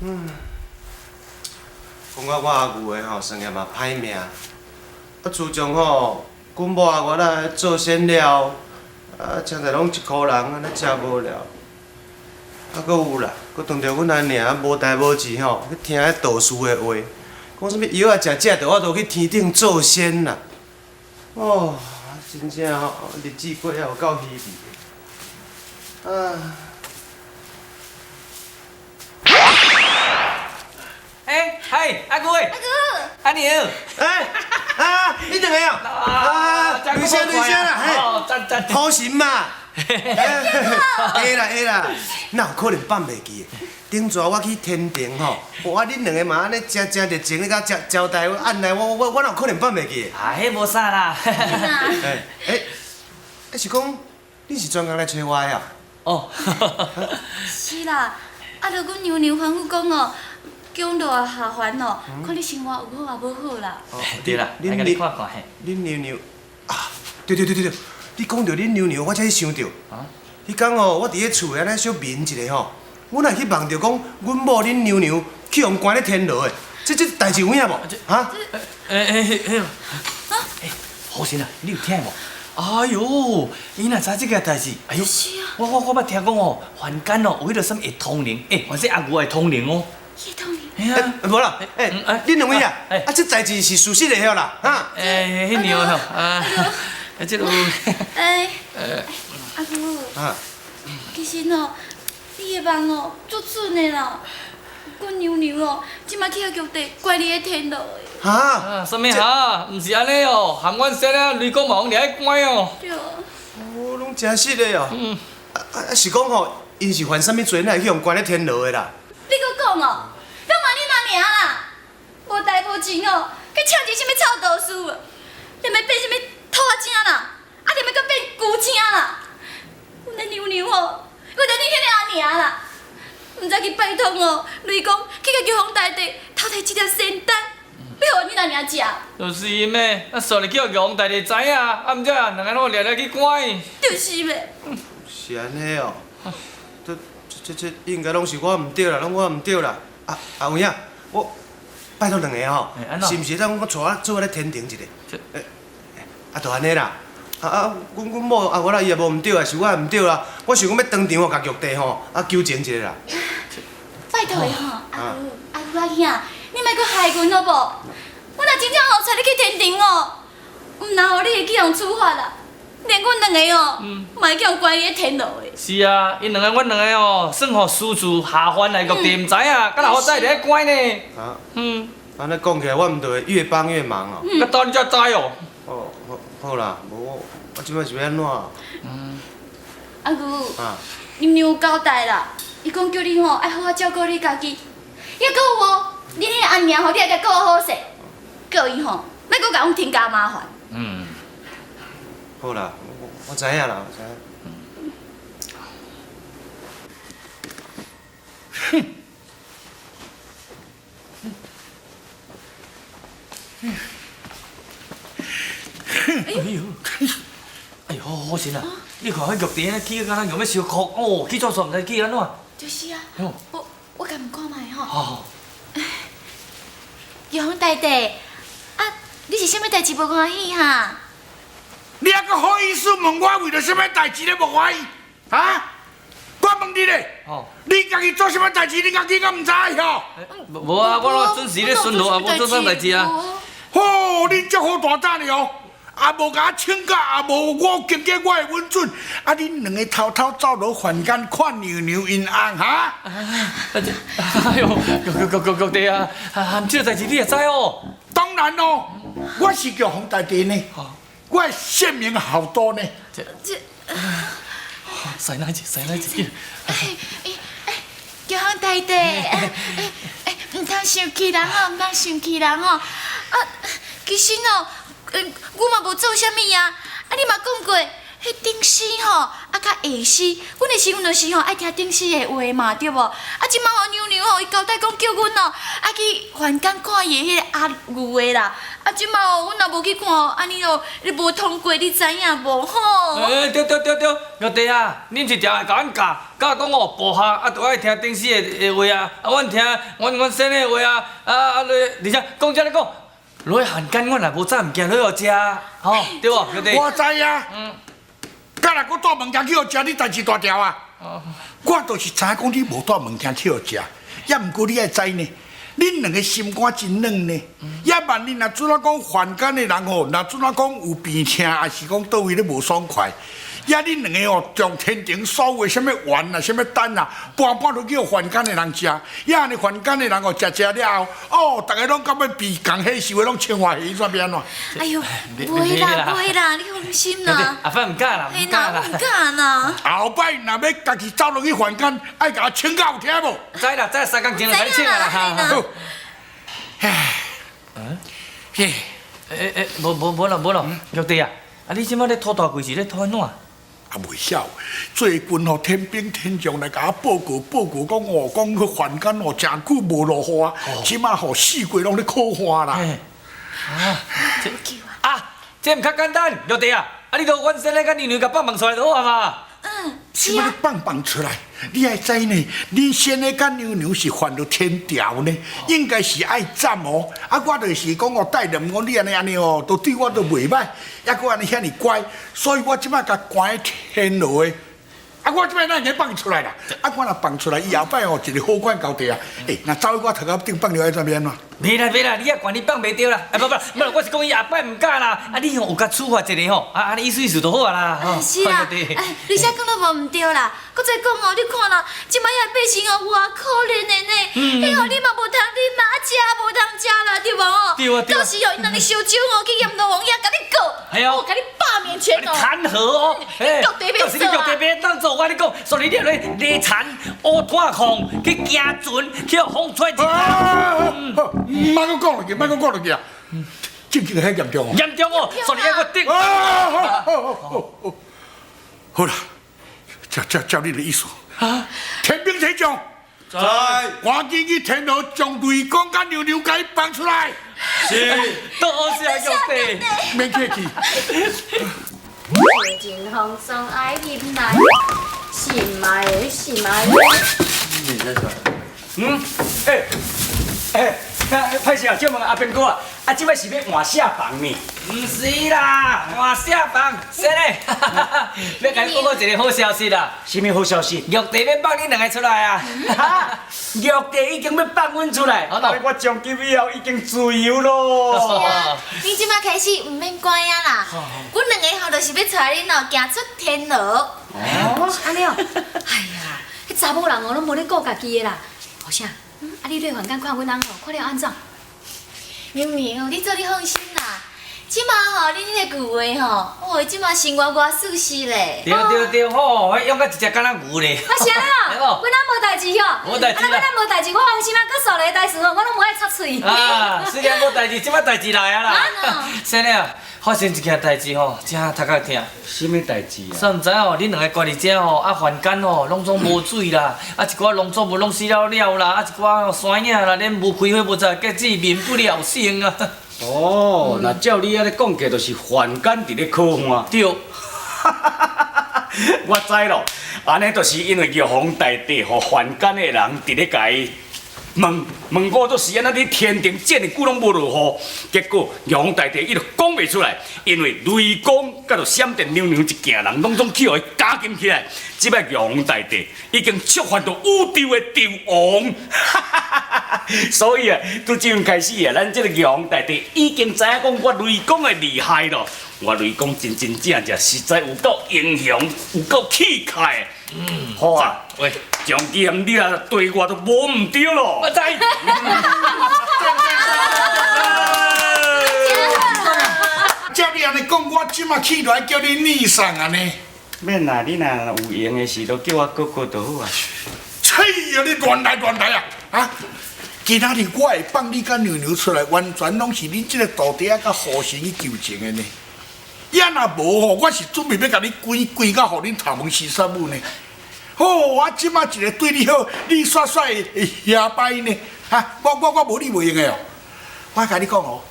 嗯，講到我阿牛的吼，算也嘛歹命。啊，自從吼，阮某阿我來做仙了後，啊，凊彩攏一箍人，按呢誠無聊。啊，閣有啦，閣當著阮阿娘無代無誌吼，去聽彼道士的話，講啥物藥仔食食，就有法度去天頂做仙啦。哦，真正吼，日子過也有夠稀微。啊。欸，嗨，阿姑，阿姑，阿娘，欸，啊，你兩個哦，啊，雷聲雷聲啦，嘿，好神嘛，會啦會啦，哪有可能放袂記的？頂逝我去天庭吼，哇，恁兩個嘛按呢誠誠熱情咧，共招招待我，按來我我我哪有可能放袂記的？啊，彼無啥啦。欸欸，是講你是專工來揣我的啊？哦，是啦，啊，著阮娘娘吩咐講哦。叫阮落來下凡哦，看你生活有好抑無好啦。對啦，來共你看看嘿。恁娘娘啊，對對對對對，你講著恁娘娘，我才去想著。彼工哦，我佇咧厝內按呢小眠一下吼，我哪會去夢著講，阮某恁娘娘去予關咧天牢的，這這代誌有影無？哈？欸欸欸！欸，好神啊，你有聽無？哎喲，伊若知這件代誌，哎喲，我我我捌聽講哦，凡間哦有彼個啥物會通靈，欸，凡說阿牛會通靈哦。欸，無啦，欸，恁兩位啊，啊，這代誌是事實的曉啦，哈？欸，彼娘吼，啊，這個，欸，阿牛，其實哦，你的夢哦，足準的啦。阮娘娘哦，這擺去予玉帝關佇咧天牢的。哈？啥物哈？毋是按呢哦，含阮先啊，雷公嘛予掠去關哦。對。哦，攏誠實的哦。啊啊，是講吼，𪜶是犯啥物罪，哪會去予關咧天牢的啦？你閣講哦，攏嘛恁阿娘啦，無代無誌哦，去請一个啥物臭道士，踮咧變啥物兔仔精啦，啊踮咧閣變龜精啦，阮的娘娘吼，為著恁彼个阿娘啦，毋知去拜託哦，雷公去共玉皇大帝偷提這粒仙丹，欲予恁阿娘食。就是咩，啊煞入去予玉皇大帝知影，啊毋才兩个攏掠掠去關。就是咩。是按呢哦。這這這應該攏是我毋對啦，攏我毋對啦。啊啊有影，我拜託兩个吼，是毋是會當講帶我做伙來天庭一下？啊，就按呢啦。啊啊，阮阮某啊，我啦伊也無毋對啊，是我毋對啦。我想講欲當場吼，共玉帝吼啊糾正一下啦。拜託的吼，阿牛阿牛阿兄，你莫閣害阮好無？阮若真正吼帶你去天庭哦，毋但予你會去予處罰啦。連阮兩个哦，嘛會去予關佇咧天牢的。是啊，𪜶兩个，阮兩个哦，算予私自下凡來玉帝毋知影，敢若予知會咧關呢。啊。按呢講起來，我毋就會越幫越忙哦。啊，當你才知哦。哦，好，好啦，無我，我這擺是欲按怎？阿牛。啊。娘娘有交代啦，伊講叫你吼愛好好照顧你家己，抑閣有哦，恁彼个阿娘吼，你愛共顧好勢，叫伊吼，莫閣共阮添加麻煩。好啦，我我知影啦，我知影。哼！哎呦！哎呦，好神啊！你看彼玉帝按呢起，敢若欲欲燒箍哦，起煞煞毋知起按怎。就是啊。我我共問看覓吼。好。玉皇大帝，啊，你是啥物代誌無歡喜哈？你猶閣好意思問我為著啥物代誌咧無歡喜？哈？我問你咧，你家己做啥物代誌，你家己敢毋知吼？無啊，我攏準時咧巡邏，也無做啥代誌啊。吼，恁足好大膽的哦！也無共我請假，也無我經過我的允准，啊！恁兩个偷偷走落凡間看娘娘𪜶翁，哈？哎喲，玉玉玉玉帝啊，啊，這個代誌你也知哦？當然咯，我是玉皇大帝呢。我的姓名好多呢。這，使哪一，使哪一句？哎哎哎，玉皇大帝，哎哎，毋通生氣啦吼，毋通生氣啦吼。啊，其實哦，阮嘛無做啥物啊。啊，你嘛講過，彼頂師吼，啊佮下師，阮的身份就是吼愛聽頂師的話嘛，對無？啊，這擺吼娘娘吼，伊交代講叫阮哦，愛去凡間看伊的彼个阿牛的啦。啊，啊，這馬哦，阮若無去看哦，按呢哦，你無通過，你知影無吼？欸，對對對對，玉弟啊，你毋是定會共阮教，教講哦，部下啊，著愛聽頂司的話啊，啊，阮聽阮先的話啊，啊啊，而且講這咧講，落去漢奸，阮也無炸物件落予食，吼，對無，玉弟？我知啊。敢若閣帶物件去予食，你代誌大條啊！我就是知影講你無帶物件去予食，也毋過你愛知呢，恁兩个心肝真軟呢。也萬你若怎仔講凡間的人吼，若怎仔講有病痛，抑是講佗位咧無爽快，也恁兩个吼，將天庭所有的啥物丸啊、啥物丹啊，搬搬落去予凡間的人食，也按呢凡間的人吼，食食了後，哦，逐个攏感覺鼻共彼受的攏穿歡喜，煞欲按怎？哎喲，袂啦袂啦，你放心啦。阿凡毋敢啦，毋敢啦。毋敢啦。後擺若欲家己走落去凡間，愛共我請假有聽無？知啦知，三工前就共你請啦。好。唉。欸欸，無無無啦無啦，玉弟啊，啊你這擺咧吐大氣是咧吐按怎？啊，袂曉，最近吼天兵天將來共我報告報告講哦，講去凡間哦，誠久無落雨啊，這馬吼四季攏咧苦旱啦。啊，這啊，這毋較簡單，玉弟啊，啊你著阮先咧佮娘娘共放放出來就好啊嘛。嗯，是啊。放放出來，你愛知呢？恁先咧佮娘娘是犯著天條呢，應該是愛斬哦。啊，我就是講哦，帶念講你按呢按呢哦，都對我都袂䆀，抑閣按呢遐爾乖，所以我這擺共關佇天牢的。啊，我這擺哪會放出來啦？啊，我若放出來，伊後擺哦一個好管交代啊。欸，若走去我頭殼頂放落來，怎欲按怎？袂啦袂啦，你遐懸你放袂著啦。啊無無無，我是講伊後擺毋敢啦。啊，你吼有共處罰一下吼，啊按呢意思意思就好啊啦。是啦，哎，你啥講都無毋對啦。閣再講哦，你看啦，這擺遐百姓哦，偌可憐的呢。彼吼你嘛無通啉啦，啊食也無通食啦，對無吼？對啊對啊。到時哦，𪜶若燒酒哦，去閻羅王遐共你告，哦，共你罷免權哦。彈劾哦，你到時你玉帝欲當做，我跟你講，所以你落犁田、烏炭礦去行船，去予風吹一下。毋莫閣講落去，莫閣講落去啊！正經很嚴重哦。嚴重哦，所以愛我頂。啊，好，好，好，好，好啦，照照照你的意思。啊！天兵天將，在，趕緊去天牢將雷公佮娘娘共伊放出來。是，多謝玉帝。免客氣。舊情風霜愛忍耐，心愛的心愛的。嗯，欸欸，歹勢啊，借問阿兵哥啊，啊，這擺是欲換啥房呢？毋是啦，換啥房？先生，欲共你報告一个好消息啦。啥物好消息？玉帝欲放恁兩个出來啊！哈，玉帝已經欲放阮出來，我從今以後已經自由囉。是啊，恁這擺開始毋免關啊啦。阮兩个吼就是欲帶恁哦，行出天牢。哦，是按呢哦。哎呀，彼查某人哦，攏無咧顧家己的啦。好啥？啊，你落凡間看阮翁吼，看了按怎？娘娘，你做你放心啦。這馬吼，恁彼个舊的吼，哦，這馬生活偌舒適咧。對對對，吼，彼養甲一隻敢若牛咧。啊是按呢哦，阮翁無代誌吼。無代誌啦。啊，阮翁無代誌，我放心啊。閣數落代誌吼，我攏無愛插喙。啊，雖然無代誌，這馬代誌來啊啦。先生啊，發生一件代誌吼，真頭殼疼。啥物代誌啊？煞毋知哦，恁兩个關佇遮吼，啊凡間吼，攏總無水啦，啊一寡農作物攏死了了啦，啊一寡山野啦，連無開花無摘結子，民不聊生啊。哦，若照你按呢講起，就是凡間佇咧苦旱。對。我知咯，按呢就是因為玉皇大帝予凡間的人佇咧共伊問問我，就是按怎佇天庭遮爾久攏無落雨，結果玉皇大帝伊就講袂出來，因為雷公佮著閃電娘娘一行人，攏總去予伊監禁起來。這擺玉皇大帝已經觸犯著宇宙的宙王，所以啊，對這陣開始啊，咱這个玉皇大帝已經知影講我雷公的厲害咯。我雷公真真正正實在有夠英雄，有夠氣概的。嗯，好啊，喂，從今你啊對我都無毋對咯。我知。照你按呢講，我這馬起來叫你逆上按呢。免啦，你若有閒的時，就叫我哥哥就好啊。切呀，你亂來亂來啊！啊，今仔日我會放你佮娘娘出來，完全攏是恁這个徒弟仔佮雨神去求情的呢。也若無吼，我是準備欲共你關關到予恁頭毛死煞母呢。好，我這馬一个對你好，你煞煞會會遐歹呢？哈，我我我無你袂用的哦。我共你講哦，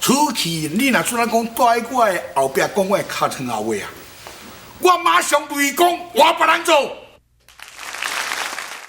此去你若准講蹛佇我的後壁講我的尻川後話啊，我馬上對伊講，換別人做。